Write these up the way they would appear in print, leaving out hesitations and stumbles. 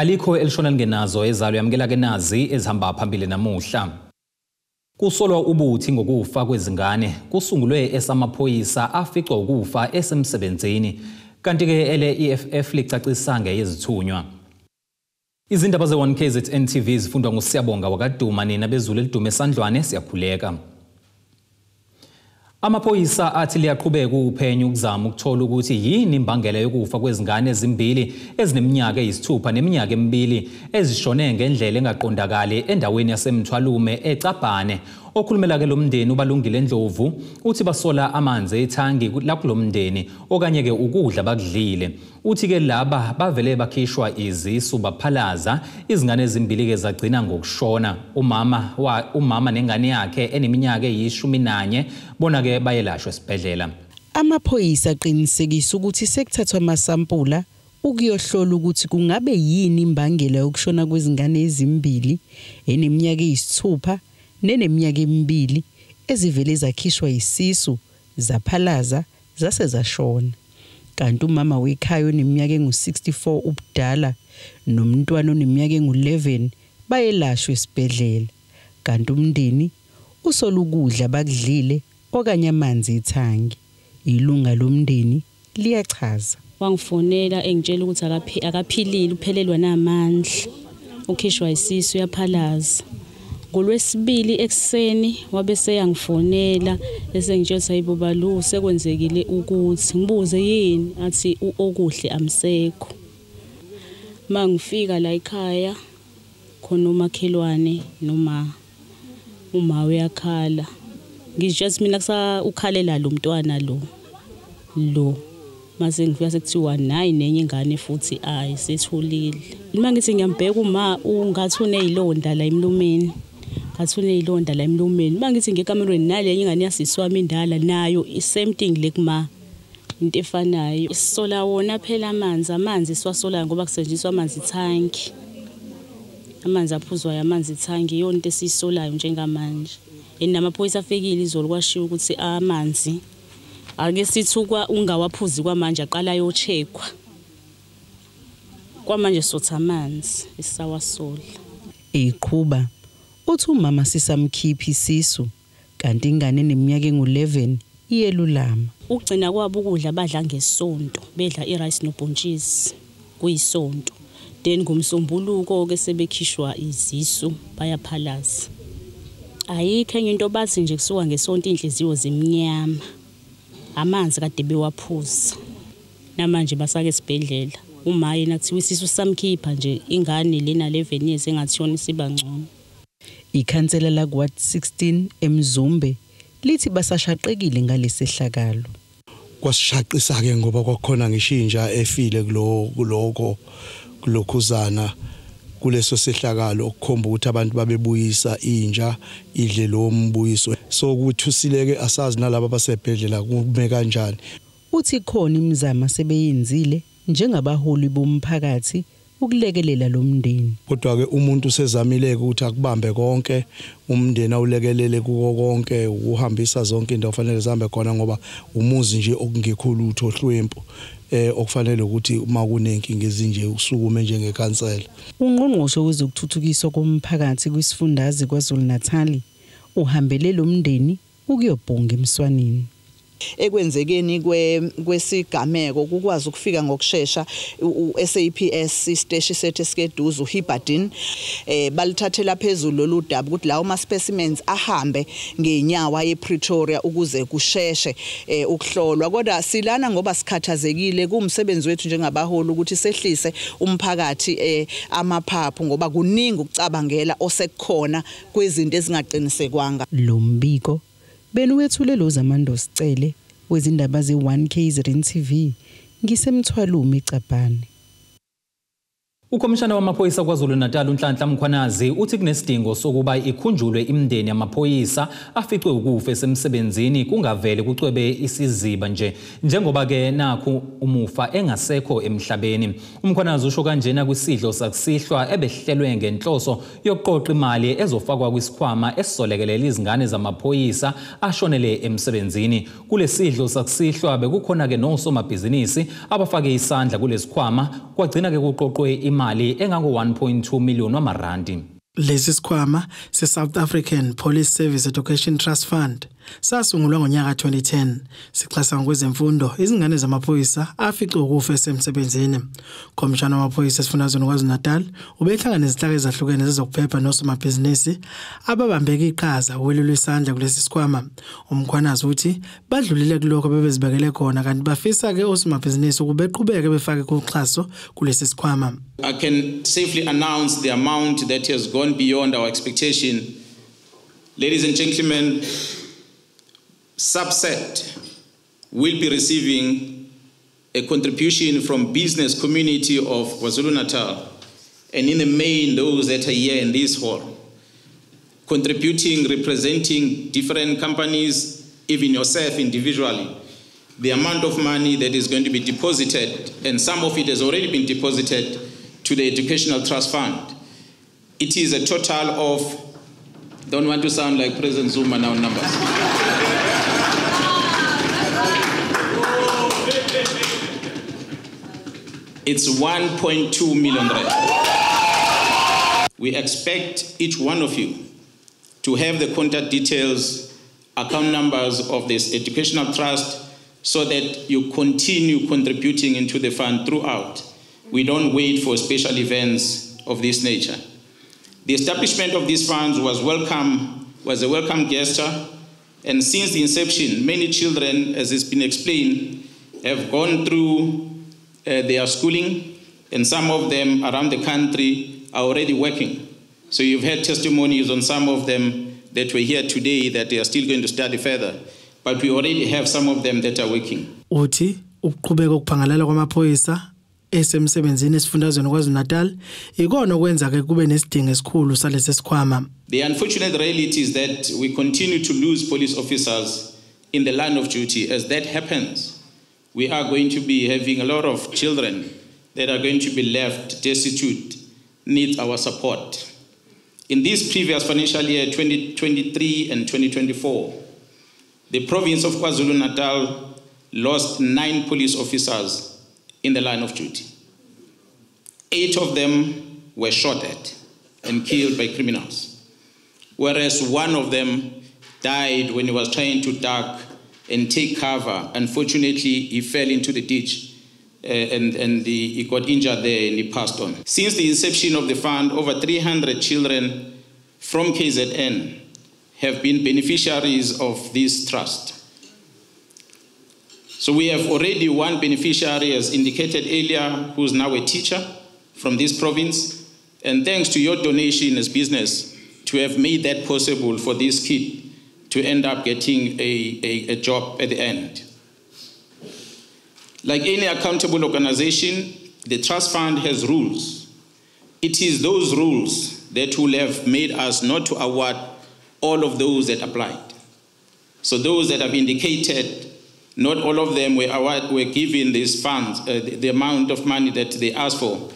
Alikho elishona lingenazo ezalo yamukela ke nazi ezihamba phambili namuhla. Kusolwa ubuthi ngokufa kwezingane kusungulwe esamaphoyisa aficwa ukufa esemsebenzini kanti ke ele EFF licacisa ngeyezithunywa. Izindaba ze-1 KZN TV zifundwa nguSiyabonga wakaduma nina bezulu elidume esandlwane siyakhuleka. Amaphoyisa athi liyaqhubeka uphenyo ukuzama ukuthola ukuthi yini imbangela yokufa kwezingane ezimbili ezineminyaka eyisithupha neminyaka emibili ezishone ngendlela engaqondakali endaweni yaseMthwalume eCabhane. Okhulumela ke lo mndeni uBalungile Ndlovu uthi basola amanzi ethangi lakulo mndeni okanye ke ukudla bakudlile. Uthi ke laba bavele bakhishwa izisu baphalaza izingane ezimbili ke zagcina ngokushona. Umama nengane yakhe eneminyaka eyi-11 bona ke bayelashwa esibhedlela. Amaphoyisa aqinisekisa ukuthi sekuthathwa amasampula ukuyohlola ukuthi kungabe yini imbangela yokushona kwezingane ezimbili eneminyaka eyisithupha neneminyaka emibili ezivele zakhishwa isisu zaphalaza zase zashona. Kanti umama wekhaya oneminyaka engu-64 ubudala nomntwana oneminyaka engu-11 bayelashwa esibhedlela. Kanti umndeni usola ukudla bakudlile okanye amanzi ethangi. Ilunga lomndeni liyachaza. Wangifonela engitshela ukuthi akaphilile, uphelelwa namandla, ukhishwa isisu, uyaphalaza. Ngolwesibili ekuseni wabe seyangifonela esengitshela ukuthi hayibo Balu, sekwenzekile ukuthi ngibuze yini, athi okuhle amsekho. Mangifika la ekhaya khona umakhelwane noma uma uyakhala, ngisho mina kusa ukhalela lo mntwana lo mase ngifika sekuthiwa nayi nenye ingane futhi ayi sethulile. Uma ngithi ngiyambheka uma ungathi unezilonda la emlomeni, ngathi unezilonda la emlomeni. Uma ngithi ngekamerweni nalenye ingane yasisi wami indala nayo same thing le kuma into efanayo. Sisola wona phela amanzi siwasolayo ngoba kusetshenziswa amanzi thanki, amanzi aphuzwayo, amanzi thanki iyona into esiyisolayo njengamanje. Namaphoyisa afikile izolo kwashiwo ukuthi amanzi ake sithi ungawaphuzi kwamanje aqala ayocheckwa. Kwamanje sotha amanzi esisawasola. Eqhuba uthi umama sisamkhipha isisu kanti ingane eneminyaka engu-11 iyelulama. Ukugcina kwabo ukudla badla ngesonto, bedla i-rice nobhontshisi kuyisonto. Then ngomsombuluko ke sebekhishwa izisu bayaphalaza. Ayikho enye into, bathi nje kusuka ngesonto inhliziyo zimnyama. Amanzi kade bewaphuza. Namanje basake esibhedlela. Uma yena kuthiwa isisu samkhipha nje ingane lena 11 years engathi yona isiba ngcono. Ikhansela la Ward 16 eMzumbe lithi basashaqekile ngalesehlakalo. Kwasishaqisa ke ngoba kwakhona ngishintsha efile kuloko kulokhuzana kuleso sehlakalo, okukhomba ukuthi abantu babebuyisa inja idle lo mbuyiso, so kuthusileke asazi nalabo abasebhedlela kume kanjani. Uthi khona imizamo sebeyenzile njengabaholi bomphakathi ukulekelela lo mndeni. Kodwa ke umuntu usezamile ukuthi akubambe konke, umndeni awulekelele kuko konke, ukuhambisa zonke indawo fanele zihambe khona ngoba umuzi nje okungekho lutho hlwempu okufanele ukuthi uma kunenkinga ezinje usukume njengekhansela. Ungqongqoshe wezokuthuthukiswa komphakathi kwisifundazwe KwaZulu-Natal uhambele lo mndeni ukuyobhunga emswaneni. Ekwenzekeni kwesigameko kukwazi ukufika ngokushesha u-SAPS isiteshi sethu esikeduze uHibadin balithathela phezulu lolu daba ukuthi lawo ma specimens ahambe ngenyawa ePretoria ukuze kusheshe ukuhlolwa. Kodwa silana ngoba sikhathazekile, kumsebenzi wethu njengabaholi ukuthi sehlise umphakathi amaphaphu ngoba kuningi ukucabangela osekukhona kwezinto ezingaqinisekwanga. Lo mbiko benu wethule lo Zamando Sicele wezindaba ze-1 KZN TV ngiseMthwalume eCabhane. Ukhomishana wamaphoyisa KwaZulu-Natal uNhlanhla Mkhwanazi uthi kunesidingo sokuba ikhunjulwe imindeni yamaphoyisa aficwe ukufa esemsebenzini kungavele kucwebe isiziba nje njengoba ke nakhu umufa engasekho emhlabeni. UMkhwanazi usho kanjena kwisidlo sakusihlwa ebehlelwe ngenhloso yokuqoqa imali ezofakwa kwisikhwama esizolekelela izingane zamaphoyisa ashonele emsebenzini. Kulesidlo sakusihlwa bekukhona ke nosomabhizinisi abafake isandla kulesikhwama, kwagcina ke kuqoqwe imali imali engango-1.2 million wamarandi. Lesi sikhwama se-South African Police Service Education Trust Fund sasungulwa ngonyaka 2010, sixhasa ngokwezemfundo izingane zamaphoyisa afice ukufa esemsebenzini. Khomishana wamaphoyisa esifundazweni KwaZulu-Natal ubehlangana nezinhlaka ezahlukene zezokuphepha nosomabhizinisi ababambeke iqhaza ukwelula isandla kulesi sikhwama. UMkhwanazi uthi badlulile kulokho bebezibekele khona, kanti bafisa-ke osomabhizinisi ukuba beqhubeke befake uxhaso kulesi sikhwama. I can safely announce the amount that has gone beyond our expectation. Ladies and gentlemen, SAPSET will be receiving a contribution from business community of KwaZulu-Natal, and in the main those that are here in this hall, contributing, representing different companies, even yourself individually, the amount of money that is going to be deposited, and some of it has already been deposited to the Educational Trust Fund. It is a total of, don't want to sound like President Zuma now numbers. It's 1.2 million rand. We expect each one of you to have the contact details, account numbers of this educational trust, so that you continue contributing into the fund throughout. We don't wait for special events of this nature. The establishment of these funds was a welcome gesture, and since the inception, many children, as has been explained, have gone through their schooling, and some of them around the country are already working. So you've had testimonies on some of them that were here today that they are still going to study further, but we already have some of them that are working. Uthi ukuqhubeka ukuphangalala kwamaphoyisa esemsebenzini esifundazweni KwaZulu-Natal ikona okwenza ke kube nesidingo esikhulu salesi sikhwama. The unfortunate reality is that we continue to lose police officers in the line of duty. As that happens, we are going to be having a lot of children that are going to be left destitute, need our support. In this previous financial year, 2023 and 2024, the province of KwaZulu-Natal lost 9 police officers in the line of duty. 8 of them were shot at and killed by criminals, whereas 1 of them died when he was trying to duck and take cover. Unfortunately, he fell into the ditch and he got injured there and he passed on. Since the inception of the fund, over 300 children from KZN have been beneficiaries of this trust. So we have already one beneficiary, as indicated earlier, who is now a teacher from this province. And thanks to your donation as business to have made that possible for this kid to end up getting a job at the end. Like any accountable organization, the trust fund has rules. It is those rules that will have made us not to award all of those that applied. So those that have indicated, not all of them were given these funds, the amount of money that they asked for,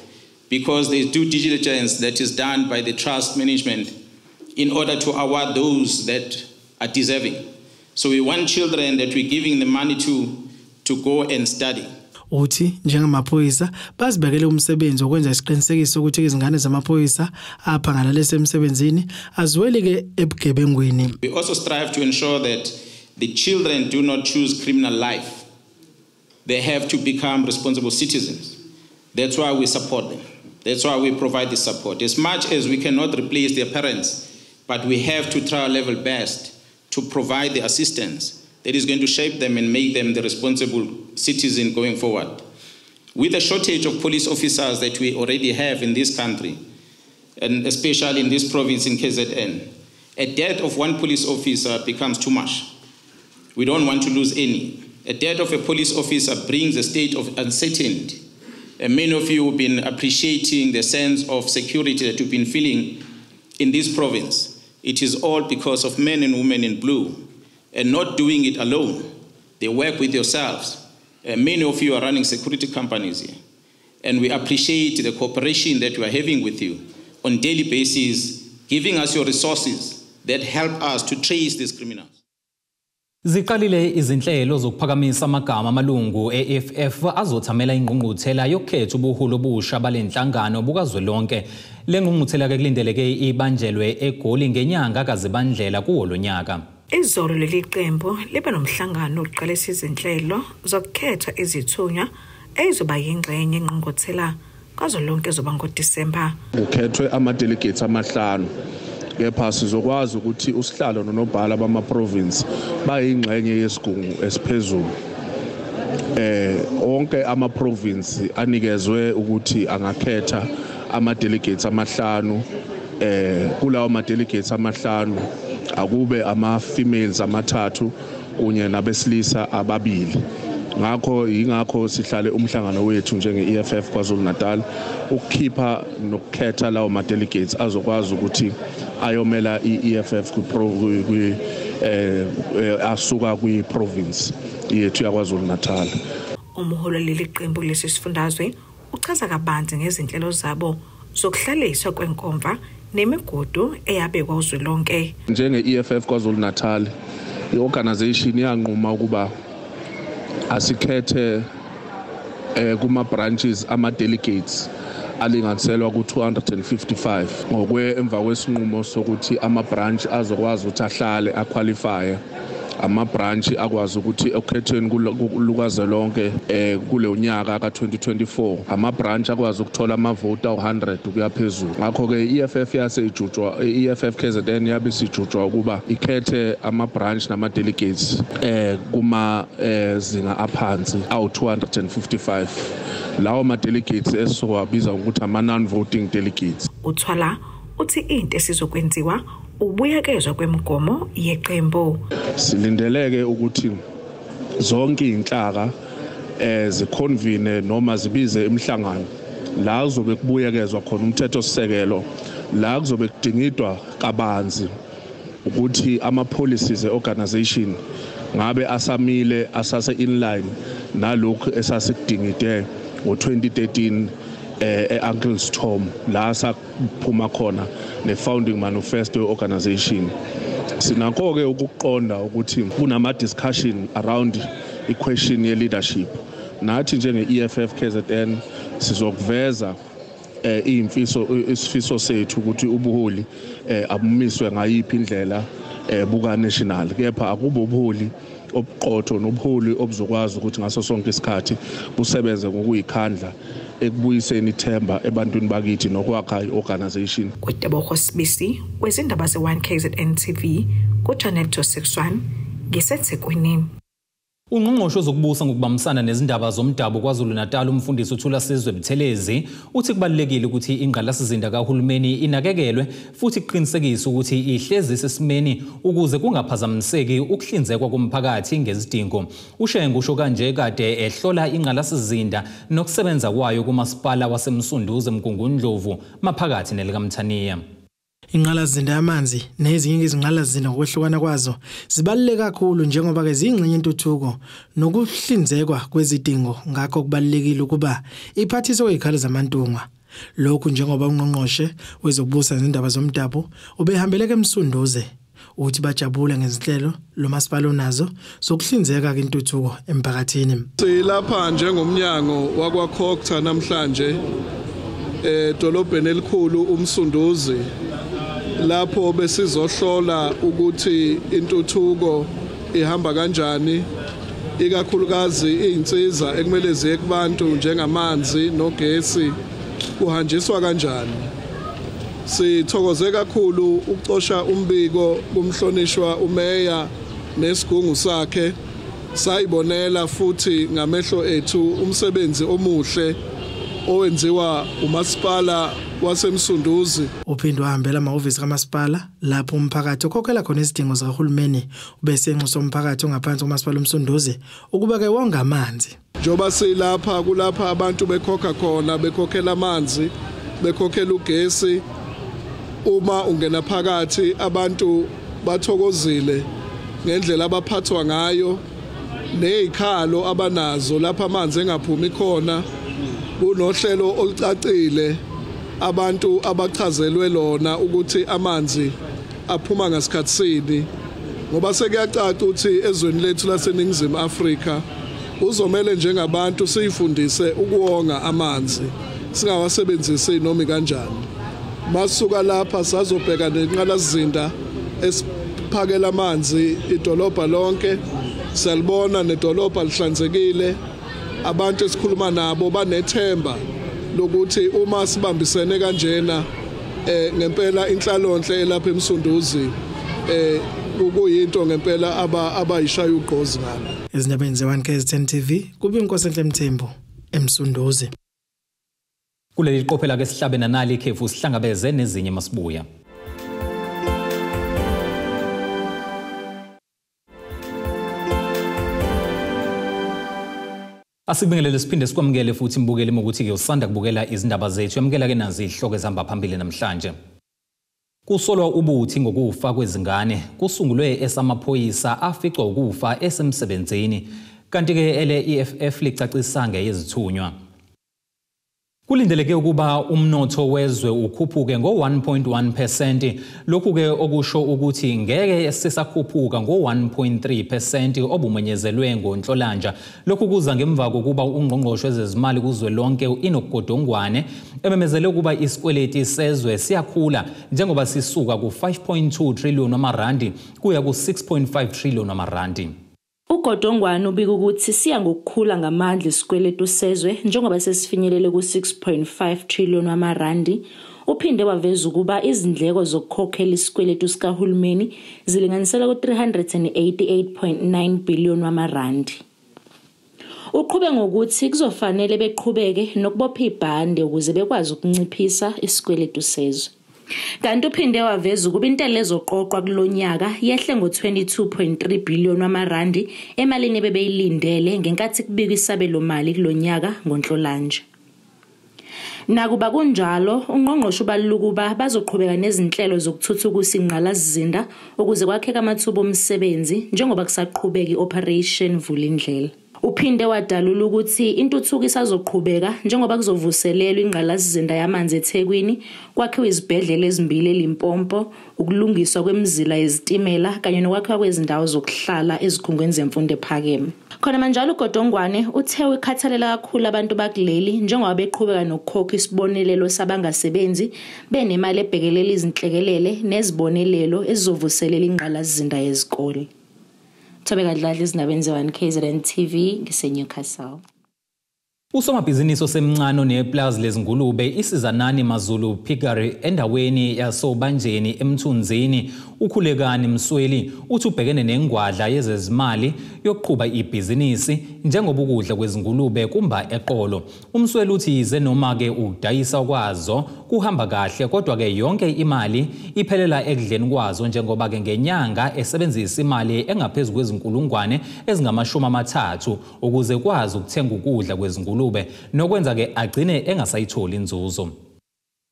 because there's due diligence that is done by the trust management in order to award those that are deserving. So we want children that we're giving the money to go and study. Uthi njengamaphoyisa bazibekele umsebenzi okwenza isiqinisekiso ukuthi izingane zamaphoyisa aphangalale emsebenzini aziwelike ebugebengwini. We also strive to ensure that the children do not choose criminal life. They have to become responsible citizens. That's why we support them. That's why we provide the support. As much as we cannot replace their parents, but we have to try our level best to provide the assistance that is going to shape them and make them the responsible citizen going forward. With the shortage of police officers that we already have in this country, and especially in this province in KZN, a death of one police officer becomes too much. We don't want to lose any. A death of a police officer brings a state of uncertainty. And many of you have been appreciating the sense of security that you've been feeling in this province. It is all because of men and women in blue, and not doing it alone. They work with yourselves. And many of you are running security companies here. And we appreciate the cooperation that we are having with you on daily basis, giving us your resources that help us to trace these criminals. Ziqalile izinhlelo zokuphakamisa amagama amalungu e-EFF azothamela ingqungquthela yokukhetha ubuholi obusha balenhlangano bukazwelonke. Le ngqungquthela ke kulindeleke ibanjelwe eGoli ngenyanga kaZibandlela kuwo lonyaka. Izolo leli qembu libe nomhlangano oqalisa izinhlelo zokukhetha izithunywa ezizoba yingxenye engqungquthela kazwelonke ezoba ngoDisemba. Kukhethwe ama-delegates amahlanu. Kepha sizokwazi ukuthi usihlalo nonobhala bama-province bayingxenye yesigungu esiphezulu. Onke ama-province anikezwe ukuthi angakhetha ama-delegates amahlanu. Kulawo ma-delegates amahlanu akube ama-females amathathu kunye nabesilisa ababili. Ngakho ingakho sihlale umhlangano wethu njenge-EFF KwaZulu-Natal ukukhipha nokukhetha lawo ma-delegates azokwazi ukuthi ayomela i-EFF asuka kwi-province yethu yaKwaZulu-Natal. Umholi leli qembu lesi sifundazwe uchaza kabanzi ngezinhlelo zabo zokuhlaliswa kwenkomfa nemigudu eyabekwa uzwelonke. Njenge-EFF KwaZulu-Natal, i-organization yanquma ukuba asikhethe kuma branches ama delegates alinganiselwa ku-255 ngokwe emva kwesinqumo sokuthi ama branch azokwazi ukuthi ahlale aqualify, ama branch akwazi ukuthi okhethweni lukazwelonke kule unyaka ka-2024 ama branch akwazi ukuthola amavoti awu-100 kuya phezulu. Ngakho ke i-EFF yasejutshwa, i-EFF KZN yabe sijutshwa ukuba ikhethe ama branch nama delegates kuma zinga aphansi awu-255. Lawo ma delegates esizowabiza ukuthi ama non-voting delegates. Uthwala uthi into esizokwenziwa ubuyekezwa kwemigomo yeqembu. Silindeleke ukuthi zonke inhlaka ziconvene noma zibize imihlangano la kuzobe kubuyekezwa khona umthetho sisekelo, la kuzobe kudingidwa kabanzi ukuthi ama policies eorganization ngabe asamile asase inline nalokhu esasikudingide ngo-2013 e-Uncle's Tom la saphuma khona ne-founding manifesto ye-organization. Sinakho-ke ukuqonda ukuthi kunama-discussion around i-question ye-leadership. Nathi njenge-EFF KZN sizokuveza isifiso sethu ukuthi ubuholi abumiswe ngayiphi indlela buka-national, kepha akube ubuholi obuqotho nobuholi obuzokwazi ukuthi ngaso sonke isikhathi busebenze ngokuyikhandla ekubuyiseni ithemba ebantwini bakithi nokwakha i-organization. Kutebogo Sibisi wezindaba ze-1 KZN TV ku-Channel 261 ngiseThekwini. Ungqongqoshe wezokubusa ngokubambisana nezindaba zomdabu KwaZulu-Natal umfundisi uThulasizwe Buthelezi uthi kubalulekile ukuthi ingqalasizinda kahulumeni inakekelwe futhi kuqinisekiswe ukuthi ihlezi isesimeni ukuze kungaphazamiseki ukuhlinzekwa komphakathi ngezidingo. Ushengu usho kanje kade ehlola ingqalasizinda nokusebenza kwayo kumasipala waseMsunduzi eMgungundlovu maphakathi nelikaMthaniya. Ingqalasizinda yamanzi nezinye izingqalasizinda ngokwehlukana kwazo zibaluleke kakhulu njengoba ke ziyingxenye entuthuko nokuhlinzekwa kwezidingo, ngakho kubalulekile ukuba iphathiswe izikhalo zamantungwa. Lokhu njengoba ungqongqoshe wezokubusa nezindaba zomdabu ubehambeleke eMsunduze uthi bajabule ngezinhlelo lo masipala onazo zokuhlinzeka intuthuko emphakathini. Silapha njengomnyango wakwaCogta namhlanje edolobheni elikhulu uMsunduzi, lapho besizohlola ukuthi intuthuko ihamba kanjani, ikakhulukazi izinsiza ekumele ziye kubantu njengamanzi nogesi kuhanjiswa kanjani. Sithokoze kakhulu ukucosha umbiko kumhlonishwa umeya nesigungu sakhe, sayibonela futhi ngamehlo ethu umsebenzi omuhle owenziwa umasipala waseMsunduzi. Uphinde wahambela amahhovisi kamasipala lapho umphakathi ukhokhela khona izidingo zikahulumeni, ubese enxusa umphakathi ongaphansi komasipala uMsunduzi ukuba ke wonga amanzi. Njengoba silapha kulapha abantu bekhokha khona, bekhokhela amanzi, bekhokhela ugesi. Uma ungena phakathi abantu bathokozile ngendlela abaphathwa ngayo nezikhalo abanazo lapha amanzi engaphumi khona. Kunohlelo olucacile abantu abachazelwe lona ukuthi amanzi aphuma ngasikhatsini, Ngoba sekuyacaca ukuthi ezweni lethu laseNingizimu Afrika uzomele njengabantu siyifundise ukuwonga amanzi, singawasebenzisi noma kanjani. Masuka lapha sazobheka nenqalasizinda esiphakela amanzi idolobha lonke. Siyalibona nedolobha lihlanzekile, abantu esikhuluma nabo banethemba lokuthi uma sibambisene kanjena ngempela inhlalonhle elapha eMsunduzi kuyinto ngempela abayishaya ugqozi ngalo. Ezindabeni ze-1KZN TV kube Inkosenhle Mthembu eMsunduzi. Kuleli qophela ke sihlabe nanali ikhefu, sihlangabeze nezinye masibuya. Asibingelele siphinde sikwamukele futhi imbukeli ukuthi-ke usanda kubukela izindaba zethu. Yamukela-ke nazi izihloko ezihamba phambili namhlanje. Kusolwa ubuthi ngokufa kwezingane kusungulwe esamaphoyisa aficwa ukufa esemsebenzini, kanti-ke ele-EFF licacisa ngeyezithunywa. Kulindeleke ukuba umnotho wezwe ukhuphuke ngo-1.1%, lokhu-ke okusho ukuthi ngeke sisakhuphuka ngo-1.3% obumenyezelwe ngoNhlolanja. Lokhu kuza ngemva kokuba ungqongqoshe wezezimali kuzwelonke u-Enoch Godongwane ememezele ukuba isikweleti sezwe siyakhula njengoba sisuka ku-5.2 trillion wamarandi kuya ku-6.5 trillion wamarandi. uGodongwane ubika ukuthi siya ngokukhula ngamandla isikweletu sezwe njengoba sesifinyelele ku-6.5 trillion wamarandi. Uphinde waveza ukuba izindleko zokukhokhela isikweletu sikahulumeni zilinganiselwa ku-388.9 billion wamarandi. Uqhube ngokuthi kuzofanele beqhubeke nokubopha ibhande ukuze bekwazi ukunciphisa isikweletu sezwe. Kanti uphinde waveza ukuba intela ezoqoqwa kulonyaka yehle ngo-22.3 billion wamarandi emalini ebebeyilindele ngenkathi kubikwa isabelomali kulonyaka ngoNhlolanja. Nakuba kunjalo, ungqongqoshe ubalula ukuba bazoqhubeka nezinhlelo zokuthuthukisa ingqalasizinda ukuze kwakheke amathuba omsebenzi njengoba kusaqhubeka i-Operation Vulindlela. Uphinde wadalula ukuthi intuthuko isazoqhubeka njengoba kuzovuselelwa ingqalasizinda yamanzi eThekwini, kwakhiwe izibhedlela ezimbili eLimpopo, ukulungiswa kwemizila yezitimela kanye nokwakhiwa kwezindawo zokuhlala ezikhungweni zemfundo ephakeme. Khona manjalo uGodongwane uthe ukhathalela kakhulu abantu bakuleli njengoba beqhubeka nokukhokha isibonelelo sabangasebenzi benemali ebhekelela izinhlekelele nezibonelelo ezizovuselela ingqalasizinda yezikole. Thobeka Dladla, ezindabeni ze-1KZN TV, ngise-Newcastle. Usomabhizinisi osemncane oneplazi lezingulube iSizanani Mazulu Piggery endaweni yasoBanjeni eMthunzini, uKhulekani Msweli, uthi ubhekene nengwadla yezezimali yokuqhuba ibhizinisi njengoba ukudla kwezingulube kumba eqolo. UMsweli uthi yize noma-ke ukudayisa kwazo kuhamba kahle, kodwa-ke yonke imali iphelela ekudleni kwazo njengoba-ke ngenyanga esebenzisa imali engaphezu kwezinkulungwane ezingama-30 ukuze kwazi ukuthenga ukudla kwezingulube nokwenza-ke agcine engasayitholi inzuzo.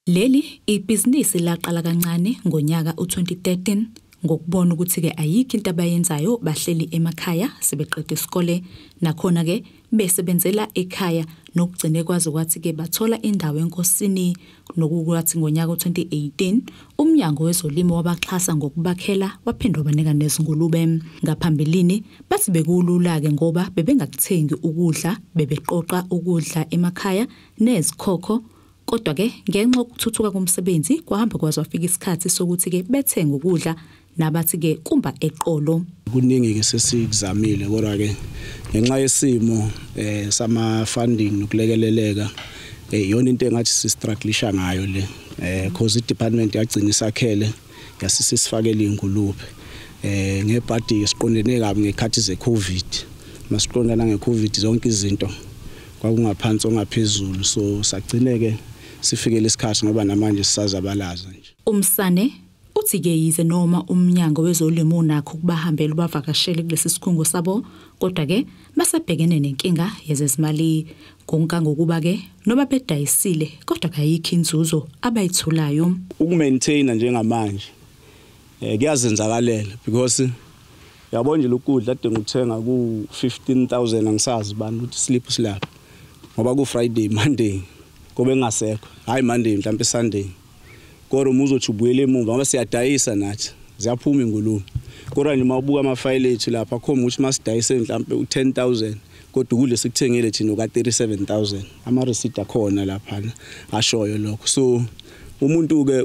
Leli ibhizinisi laqala kancane ngonyaka u-2013 ngokubona ukuthi-ke ayikho into abayenzayo, bahleli emakhaya sebeqeda isikole, nakhona-ke besebenzela ekhaya, nokugcine kwaze kwathi-ke bathola indawo enkosini. Nokukwathi ngonyaka u-2018 umnyango wezolimo wabaxhasa ngokubakhela waphinde wabanika nezingulube. Ngaphambilini bathi bekulula-ke ngoba bebengakuthengi ukudla, bebeqoqa ukudla emakhaya nezikhokho. Kodwa-ke ngenxa yokuthuthuka komsebenzi kwahamba kwaze wafika isikhathi sokuthi-ke bethenge ukudla nabathi-ke kumba eqolo. Kuningi-ke sesikuzamile, kodwa-ke ngenxa yesimo sama-funding nokulekeleleka iyona into engathi sistrugglisha ngayo le, cause i-department yagcina isakhele yasisifakela iy'ngulube. Ngebhadi-ke siqondene kabi ngekhathi ze-COVID. Masiqondana nge-COVID zonke izinto kwakungaphansi ongaphezulu, so sagcine-ke sifikele isikhathi ngoba namanje sisazabalaza nje. Umsane uthi-ke yize noma umnyango wezolimo unakho ukubahambela ubavakashele kulesi sikhungo sabo, kodwa-ke basabhekene nenkinga yezezimali ngokuba-ke noma bedayisile kodwa kayikho inzuzo abayitholayo. Ukumaintaina njengamanje kuyazenzakalela because yabona nje lokudla ade ngikuthenga ku-15,000 angisazi bani ukuthi slip silapha ngoba ku-Friday, Monday kube ngasekho, hayi Monday mhlawumbe Sunday. Kodwa uma uzothi ubuyele emuva ngoba siyadayisa nathi, ziyaphuma ingulube. Kodwa nje mawubuka amafayile ethu lapha khomba ukuthi masidayise mhlambe u10000 kodwa ukudla sikuthengile thina ka 37000. Ama receipt akhona lapha ashoyo lokho. So umuntu ke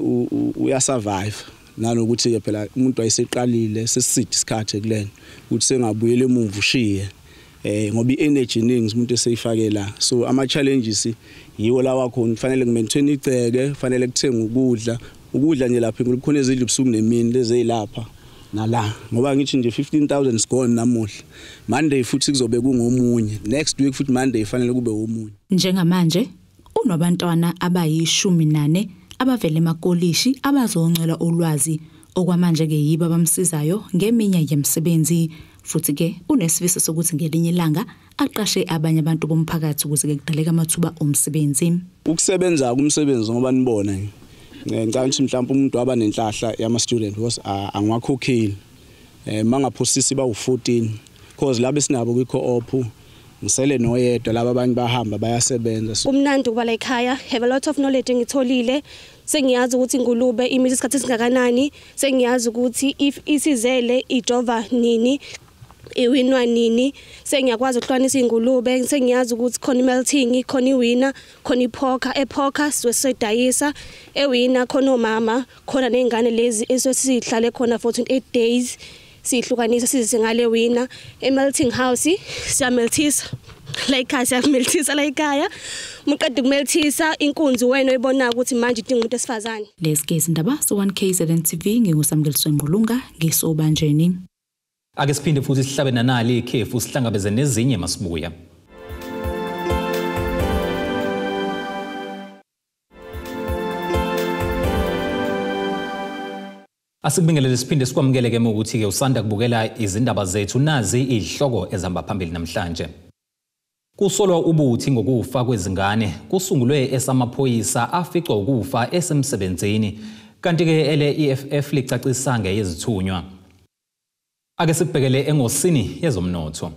uyasurvive nalokuthi ke phela umuntu ayiseqalile seside isikhathi kulena ukuthi sengabuyele emuva ushiye ngoba i-energy iningi umuntu eseyifake la. So ama challenges yiwo lawa khona, kufanele kumaintain igceke, kufanele kuthenge ukudla ukudla nje lapha kukhona ezidla ubusuku nemini lezeyilapha nala, ngoba ngithi nje 15000 sigone namuhla, Monday futhi kuzobe kungomunye, next week futhi Monday fanele kube omunye. Njengamanje unabantwana abayi-14 abavele emakolishi abazoncela ulwazi okwamanje ke yibo abamsizayo ngeminye yemisebenzi, futhi ke unesifiso sokuthi ngelinye ilanga aqashe abanye abantu bomphakathi ukuze ke kudaleke amathuba omsebenzi. Ukusebenza kumsebenzi ngoba nibona ngicabanga ukuthi mhlawumbe umuntu waba nenhlahla yama student because angiwakhokheli mangaphosisi ba u14 because laba sinabo kwi co-op ngisele noyedwa, laba abanye bahamba bayasebenza. Kumnandi ukuba la ekhaya, have a lot of knowledge engitholile, sengiyazi ukuthi ingulube imithi isikhathi esingakanani, sengiyazi ukuthi if isizele ijova nini, iwinwa nini, sengiyakwazi ukuhlukanisa ingulube, sengiyazi ukuthi khona imelting, khona iwina, khona ipoker, epoker sizosidayisa, ewina khona omama, khona nezingane lezi esosihlale khona for 28 days sihlukanisa sizise ngale wina. Emelting house siyameltisa la ekhaya, siyameltisa la ekhaya, muqeda ukumeltisa inkunzi wena oyibona ukuthi manje idinga umuntu esifazane. Lezi ke izindaba so 1 KZN TV, nginguSamkeliswe Ngqulunga ngisobanjeni. Ake siphinde futhi sihlabe nanali ikhefu sihlangabeze nezinye masibuya. Asikubingelele siphinde sikwamukele ke ukuthi ke usanda kubukela izindaba zethu, nazi izihloko ezihamba phambili namhlanje. Kusolwa ubuthi ngokufa kwezingane, kusungulwe esamaphoyisa aficwa ukufa esemsebenzini, kanti ke ele EFF licacisa ngeyezithunywa. Ake sibhekele engosini yezomnotho.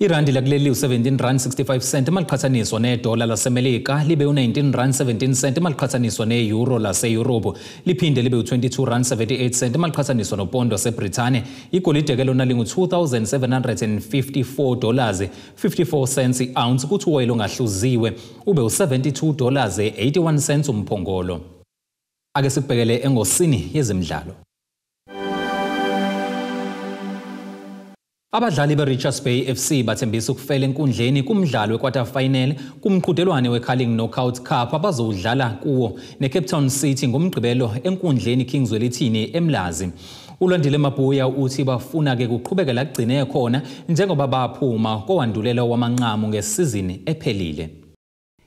Irandi lakuleli u17 rand 65 cent maliqhathaniswa nedola laseMelika, libe u19 rand 17 cent maliqhathaniswa ne-euro lase-Europe, liphinde libe u22 rand 78 cent maliqhathaniswa nopondo waseBrithani. Igolide ke lona lingu-$2754 54 cents i-ounce, kuthi uwoyela ongahluziwe ube u-$72 81 cents umphongolo. Ake sikubhekele engosini yezemidlalo. Abadlali be-Richards Bay FC bathembisa ukufela enkundleni kumdlalo we-quarter final kumqhudelwane we-Carling Knockout Cup abazowudlala kuwo ne-Cape Town City ngoMgqibelo enkundleni King Zwelithini eMlazi. Ulwandile Mabuya uthi bafuna-ke kuqhubeke la kugcine khona njengoba baphuma kowandulela wamanqamu ngesizini ephelile.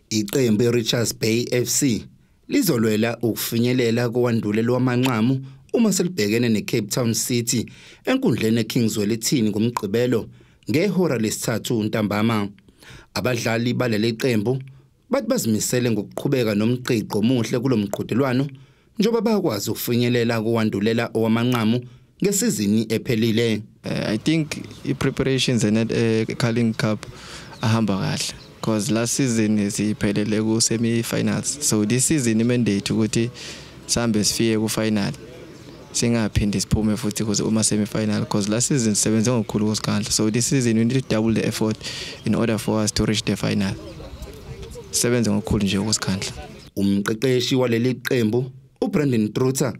Iqembu i-Richards Bay FC lizolwela ukufinyelela kowandulela wamanqamu uma selibhekene ne-Cape Town City enkundleni eKing Zwelithini ngoMgqibelo ngehora lesithathu ntambama. Abadlali baleli qembu bathi bazimisele ngokuqhubeka nomgqiqo omuhle kulomqhudelwano njengoba bakwazi ukufinyelela kowandulela owamanqamu ngesizini ephelile. I think i-preparations and Carling Cup ahamba kahle because last season siphelele ku semi-finals, so this season i-mandate ukuthi sihambe sifike ku-final, singaphindi siphume futhi kuze uma semi-final, because last season sisebenze ngokukhulu ukusikhandla, so this season we need to double the effort in order for us to reach the final. Sisebenze ngokukhulu nje ukusikhandla. Umqeqeshi waleli qembu uBrandon Truter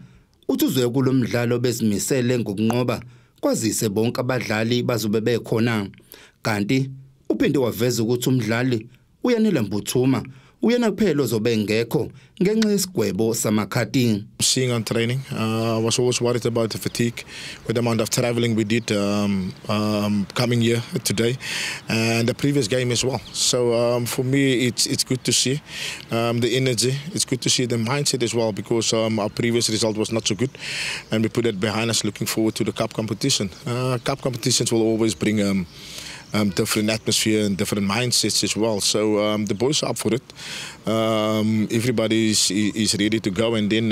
uthi uzoya kulo mdlalo bezimisele ngokunqoba kwazise bonke abadlali bazobe bekhona, kanti uphinde waveza ukuthi umdlali uYanela Mbuthuma uyena kuphela ozobe engekho ngenxa yesigwebo samakhadi. Seeing on training, I was always worried about the fatigue with the amount of traveling we did coming here today and the previous game as well. So for me, it's good to see the energy. It's good to see the mindset as well, because our previous result was not so good, and we put that behind us. Looking forward to the cup competition. Cup competitions will always bring different atmosphere and different mindsets as well. So the boys are up for it. Everybody is ready to go. And then,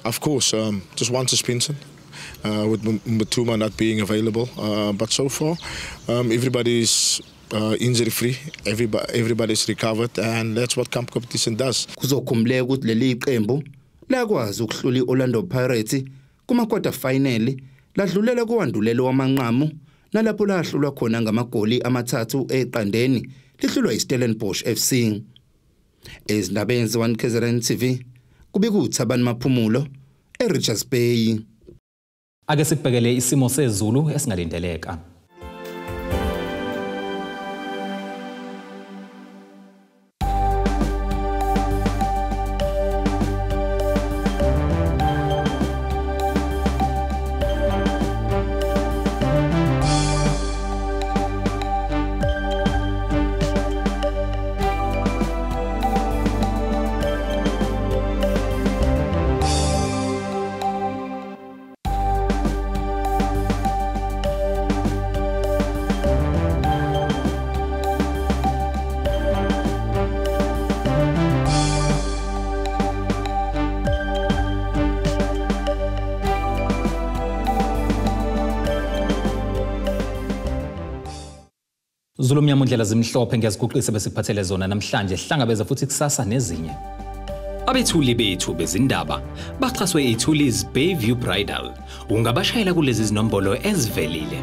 of course, just one suspension with Mbuthuma not being available. But so far, everybody is injury free. Everybody's recovered, and that's what cup competition does. Kuzokhumbuleka ukuthi leli qembu Lakwazi ukuhlula iOrlando Pirates kuma quarter final, ladlulela kowandulelo wamanqamu nalapho lahlulwa khona ngamagoli 3-0 lihlulwa iStellenbosch FC. Ezindabeni ze-1 KZN TV kubika uThabani Maphumulo eRichards Bay. Ake sikubhekele isimo sezulu esingalindeleka. Zulu mnyama undlela zimhlophe, ngiyaziguqisa besikuphathele zona namhlanje. Hlangabeza futhi kusasa nezinye. Abethuli bethu bezindaba baxhaswe iThuli's Bayview Bridal. Ungabashayela kulezi zinombolo ezivelile.